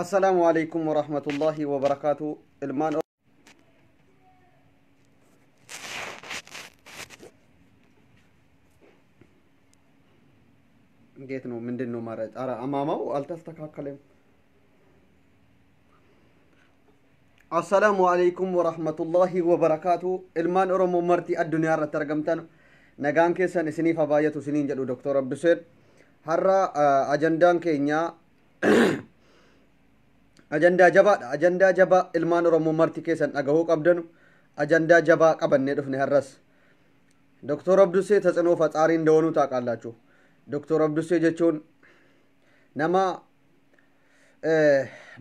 Assalaamu alaikum warahmatullahi wabarakaatu. Ilmaan እንዴት ነው? ምንድን ነው ማረጥ? ኧረ አማማው አልተስተካከለም። Assalaamu alaikum warahmatullahi wabarakaatu. Ilmaan Oromoo marti addunyaa irratti argamtan, nagaan keessan isiniif haa baay'atu isiniin jedhu Dr. Abduseen. Har'a ajandaan keenya ajandaa jabaadha. Ajandaa jabaa ilmaan Oromoo marti keessan dhagahuu qabdanu ajandaa jabaa qabannee dhufne har'as. Dr. Abdusee ተጽዕኖ ፈጣሪ እንደሆኑ ታውቃላችሁ። Dr. Abdusee jechuun nama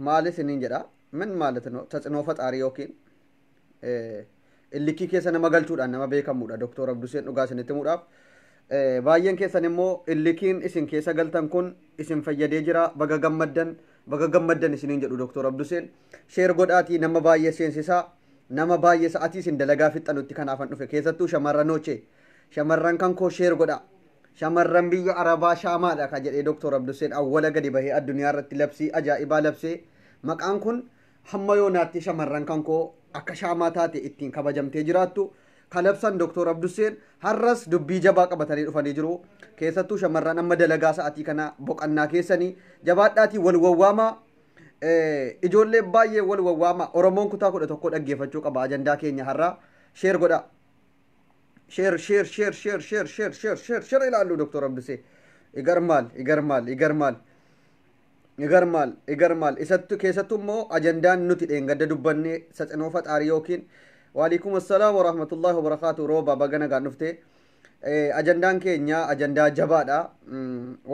maal isiniin jedha, ምን ማለት ነው? ተጽዕኖ ፈጣሪ yookiin illikii keessa nama galchuudhaan nama beekamudha Dr. Abduseen. Dhugaa isinitti himuudhaaf, baay'een keessan immoo illikiin isin keessa galtan kun isin fayyadee jira. Baga gammaddan, baga gammaddan isiniin jedhu Dr. Abduseen. Share godhaatii nama baay'ee seensisaa, nama baay'ee sa'atii isin dalagaa fixxanutti kanaafan dhufe. Keessattuu shamarran hochee, shamarran kan koo share godhaa. Shamarran biyya Arabaa shaamaadha ka jedhee Dr. Abduseen awwala gadi bahee addunyaa irratti labsii ajaa'ibaa labsee, maqaan kun hamma yoonaatti shamarran kan koo akka shaamaa taate ittiin kabajamtee jiraattu kalabsan Dr. Abduseen har'as dubbii jabaa qabatanii dhufanii jiru. Keessattuu shamarran amma dalagaa sa'atii kana boqannaa keessanii jabaadhaatii wal wawwaamaa, ijoollee baay'ee wal wawwaamaa. Oromoon kutaa 11 dhaggeeffachuu qaba ajandaa keenya har'aa. Share godhaa. Share, share, share, share, share, share, share, share, share ይላሉ ዶክተር አብዱሴ። ይገርማል፣ ይገርማል፣ ይገርማል፣ ይገርማል፣ ይገርማል። Isattu keessattuu immoo ajandaan nuti dheengadda dubbanne ተጽዕኖ ፈጣሪ yookiin, waalaikum assalaam warahmatullahi wabarakaatu, rooba baga nagaan dhufte. Ajandaan keenya ajandaa jabaadha.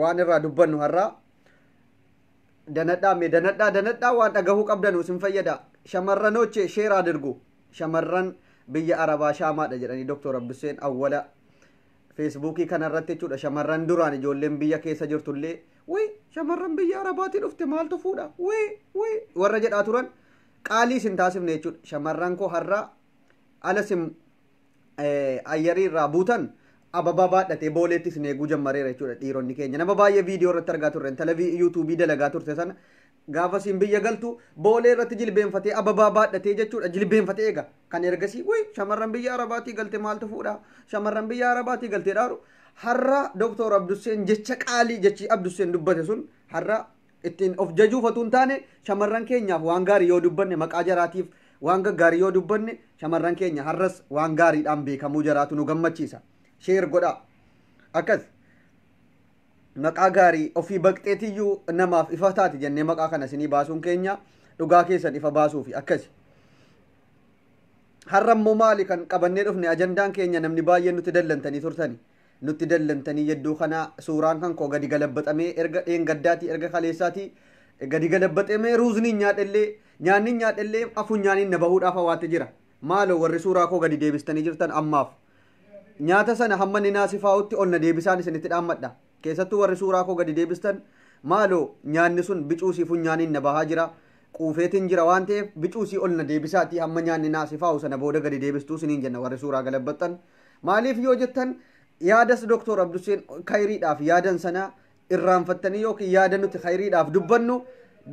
Waan irraa dubbannu har'a danadhaa mee, danadhaa, danadhaa, waan dhagahuu qabdanu isin fayyada. Shamarranoche share አድርጉ. Shamarran biyya Arabaa shaamaadha jedhanii Dr. Abduseen awwala Feesbuukii kanarratti jechuudha. Shamarran duraan ijoolleen biyya keessa jirtullee wuy, shamarran biyya Arabaatii dhufte maaltu fuudha, wuy wuy warra jedhaa turan qaalii isin taasifne jechuudha. Shamarran koo har'a ala isin ayyarii irraa buutan ababaa baadhatee booleetti isin eeguu jammareera jechuudha. Dhiironni keenya nama baay'ee viidiyoo irratti argaa turre, intala yuutuubii dalagaa turte sana, gaafa isin biyya galtu boolee irratti jilbeenfatee ababaa baadhatee jechuudha, jilbeenfatee eega. Kan ergasii wuy, shamarran biyya Arabaatii galte maaltu fuudha, shamarran biyya Arabaatii galtee dhaaru. Har'a Dr. Abdusseen jecha qaalii, jechi Abdusseen dubbate sun har'a ittiin of jajuufatu hin taane, shamarran keenyaaf waan gaarii yoo dubbanne, maqaa jaraatiif waan gaggaarii yoo dubbanne, shamarran keenya har'as waan gaariidhaan beekamuu jaraatu nu gammachiisa. Share godhaa. Akkas maqaa gaarii ofii baqxeetiyyuu namaaf ifa taati jennee maqaa kana isinii baasuun keenya dhugaa keessan ifa baasuufi akkasi. Har'a immoo maali kan qabannee dhufne ajandaan keenya? Namni baay'een nutti dallantanii turtani. Nutti dallantanii yedduu kana suuraan kan koo gadi galabbaxamee, erga dheengaddaatii, erga kaleessaatii gadi galabbaxamee, ruuzni nyaadhellee, nyaanni nyaadhellee afunyaaniin na bahuudhaaf hawaatti jira. Maaloo warri suuraa koo gadi deebistanii jirtan, ammaaf nyaata sana hamma inni naasifaa'utti ol na deebisaan isinitti dhaammadha. Keessattuu warri suuraa koo gadi deebistan, maaloo nyaanni sun bicuusii funyaaniin na bahaa jira. Quufeetiin jira waan ta'eef bicuusii ol na deebisaatii hamma nyaanni naasifaa'u sana booda gadi deebistuu isiniin jenna warri suuraa galabbaxxan. Maaliif yoo jettan, yaadas Dr. Abduseen khayriidhaaf yaadan sana irraanfattanii yookiin yaada nuti khayriidhaaf dubbannu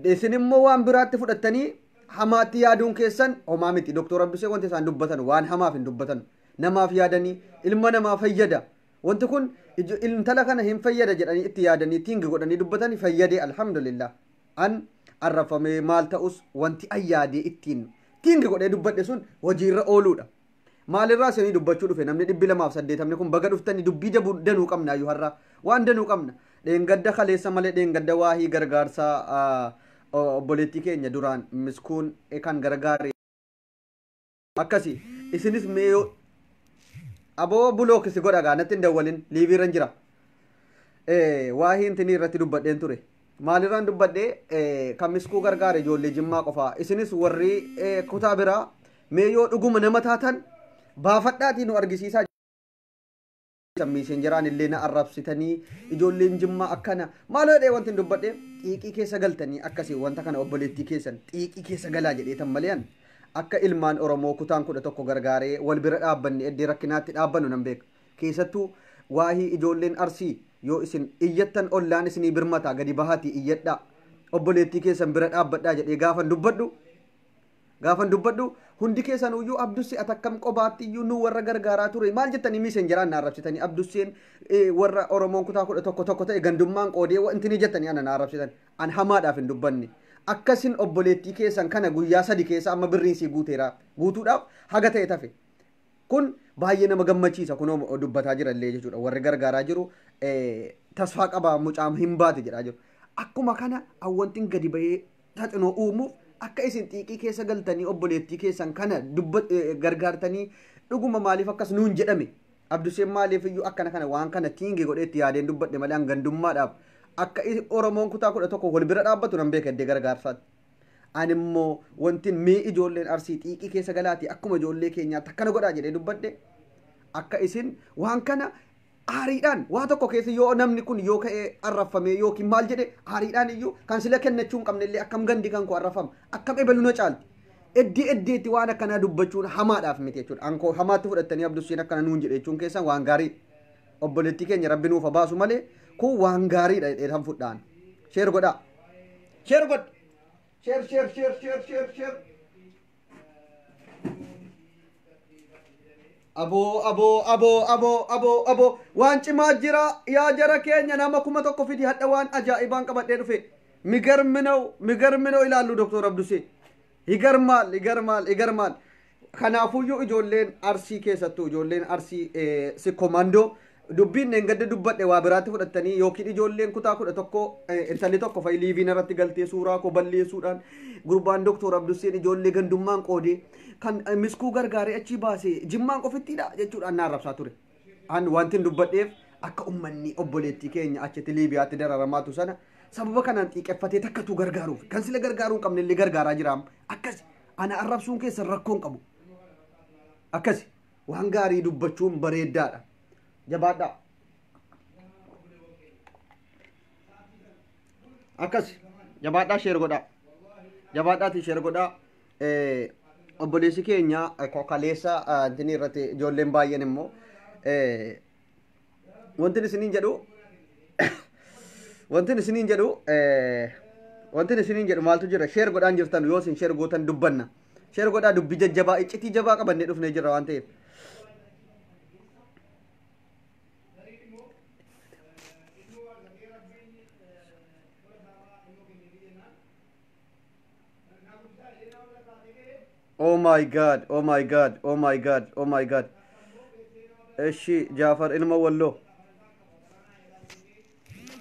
isin immoo waan biraatti fudhattanii hamaatti yaaduun keessan homaa miti. Dr. Abduseen wanti isaan dubbatan waan hamaaf hin dubbatan. Namaaf yaadanii ilma namaa fayyada. Wanti kun intala kana hin fayyada jedhanii itti yaadanii think godhanii dubbatanii fayyadee, alhamdulillah. An arrafamee maal ta'us, wanti ayyaadee ittiin think godhee dubbadhe sun hojiirra ooluudha. Maalirraa isinii dubbachuu dhufe? Namni 280 kun baga dhuftanii. Dubbii danuu qabna iyyuu, har'a waan danuu qabna. Dheengadda kaleessa malee, dheengadda waahii gargaarsaa obboleettii keenya duraan miskuun kan gargaare akkasi. Isinis mee yoo aboo block si godha gaa, natti hin dawwalin, liiviirran jira. Waahii intinii irratti dubbadheen ture. Maalirraan dubbadhee? Kan miskuu gargaare ijoollee Jimmaa qofaa. Isinis warri kutaa biraa mee yoo dhuguma nama taatan baafadhaatii nu argisiisaa. Messengeraan illee na arrabsitanii, ijoolleen Jimmaa akkana maaloo jedhee wanti hin dubbadhe, xiiqii keessa galtanii akkasii wanta kana obboleettii keessan xiiqii keessa galaa jedhee tan malee, akka ilmaan Oromoo kutaan 11 gargaaree wal bira dhaabbanne iddoo rakkinaatti dhaabbannu nan beeka. Keessattuu waahii ijoolleen Arsii yoo isin iyyattan ollaan isinii birmataa, gadi bahaatii iyyadhaa. Obboleettii keessan bira dhaabbadhaa jedhee gaafan dubbadhu hundi keessan iyyuu Abdussee atakkam qobaatti iyyuu nu warra gargaaraa ture maal jettanii miisenjaraan na arrabsitanii Abdusseen warra Oromoon kutaa 11 tokko ta'e gandummaan qoodee wanti ni jettanii ana na arrabsitan. An hamaadhaaf hin dubbanne. Akkasin obboleettii keessan kana guyyaa 3 keessa amma birriin sii guuteera guutuudhaaf haga ta'e tafe. Kun baay'ee nama gammachiisa kunoo dubbataa jira illee jechuudha. Warri gargaaraa jiru tasfaa qaba mucaam hin baate jedhaa jiru. Akkuma kana wantiin gadi bahee taxinoo uumuuf akka isin xiiqii keessa galtanii obboleettii keessan kana gargaartanii dhuguma maaliif akkas nuun jedhame. Abdusseen maaliif iyyuu akkana kana waan kana tiinge godhee itti yaadeen dubbadhe malee gandummaadhaaf akka Oromoon kutaa 11 wal bira dhaabbatu nan beeka iddee gargaarsaatti. Ani immoo wantin mee ijoolleen Arsii xiiqii keessa galaati akkuma ijoollee keenyaatti akkana godhaa jedhee dubbadhe akka isin waan kana aariidhaan waa tokko keessa yoo namni kun yoo ka'ee arrafame yookiin maal jedhe aariidhaan iyyuu kan sila kennachuu hin qabne illee akkam gandi kan koo arrafama akkam ebalu na caalti. Eddee eddeetti waan akkanaa dubbachuun hamaadhaaf miti jechuudha. Ankoo hamaatti fudhattanii Abdusseen akkana nuun jedhe jechuun keessan waan gaarii. Obboleettii keenya rabbi nuuf baasu malee kun waan gaariidha jedhee tan fudhaan. Sheer godhaa. Sheer godh. Sheer sheer sheer sheer sheer sheer. Aboo aboo aboo aboo aboo aboo waan cimaa jira yaa jara keenya nama 1000 fidi hadha waan ajaa'ibaan qabadhee dhufe. Migarminoo ilaallu Dr. Abdussee. Higarmaal higarmaal higarmaal. Kanaafuyyuu ijoolleen Arsii keessattuu ijoolleen Arsii si komandoo dubbiin gadda dubbadhe waa biraatti fudhattanii yookiin ijoolleen kutaa 11 intalli tokko fa'i liiviin irratti galtee suuraa koo balleessuudhaan gurbaan Dr. Abdusseen ijoollee gandummaan qoodee kan miskuu gargaaree achi baasee jimmaan qofittiidha jechuudhaan na arrabsaa ture. An wanti dubbadheef akka ummanni obboleettii keenya achitti Liibiyaatti dararamaatu sana sababa kanaan xiiqeffatee takkatu gargaaruuf kan sila gargaaruu hin qabne illee gargaaraa jiraam. Akkas ana arrabsuun keessan rakkoo hin qabu. Akkas waan gaarii dubbachuun bareeddaadha. Jabaadhaa. Akkas jabaadhaa sheer godhaa. Jabaadhaatii sheer godhaa. Obboleessi keenya kaleessa intini irratti ijoolleen baay'een immoo wantin isiniin jedhu maaltu jira sheer godhaan jirtan yoo isin sheer gootan dubbanna. Sheer godhaa dubbii jajjabaa iccitii jabaa qabannee dhufnee jirra waan ta'eef. Oh my God, oh my God, oh my God, oh my God. Eshi Jaafar ilma Walloo.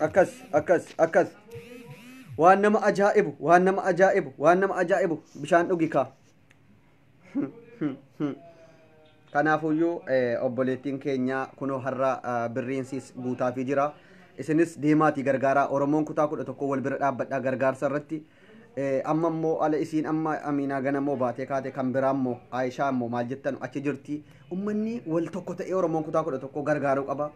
Akkas, akkas, akkas. Waan nama ajaa'ibu, waan nama ajaa'ibu, waan nama ajaa'ibu bishaan dhugi kaa. Kanaafuyyuu obboleettiin keenya kunoo har'a birriinsis guutaafii jira. Isinis deemaatii gargaaraa Oromoon kutaa 11 wal bira dhaabbadhaa gargaarsa irratti. Amma immoo ala isiin amma Aminaa ganamoo baatee kaate kan biraa immoo Aayishaa immoo maal jettan achi jirti. Ummanni wal tokko ta'ee Oromoon kutaa 11 gargaaruu qaba.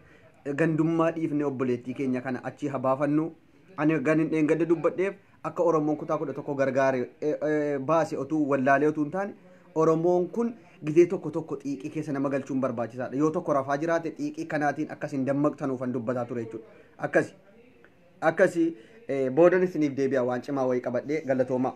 Gandummaa dhiifnee obboleettii keenya kana achi habaafannu. Ani ganin dheengadda dubbadheef akka Oromoon kutaa 11 gargaare baase otuu wallaalee otuu hin taane Oromoon kun gizee tokko tokko xiiqii keessa nama galchuun barbaachisaadha. Yoo tokko rafaa jiraate xiiqii kanaatiin akkasin dammaqtanuufan dubbataa ture jechuudha. Akkasi akkasi boodan isiniif deebi'a waan cimaa wayii qabadhee galatoomaa.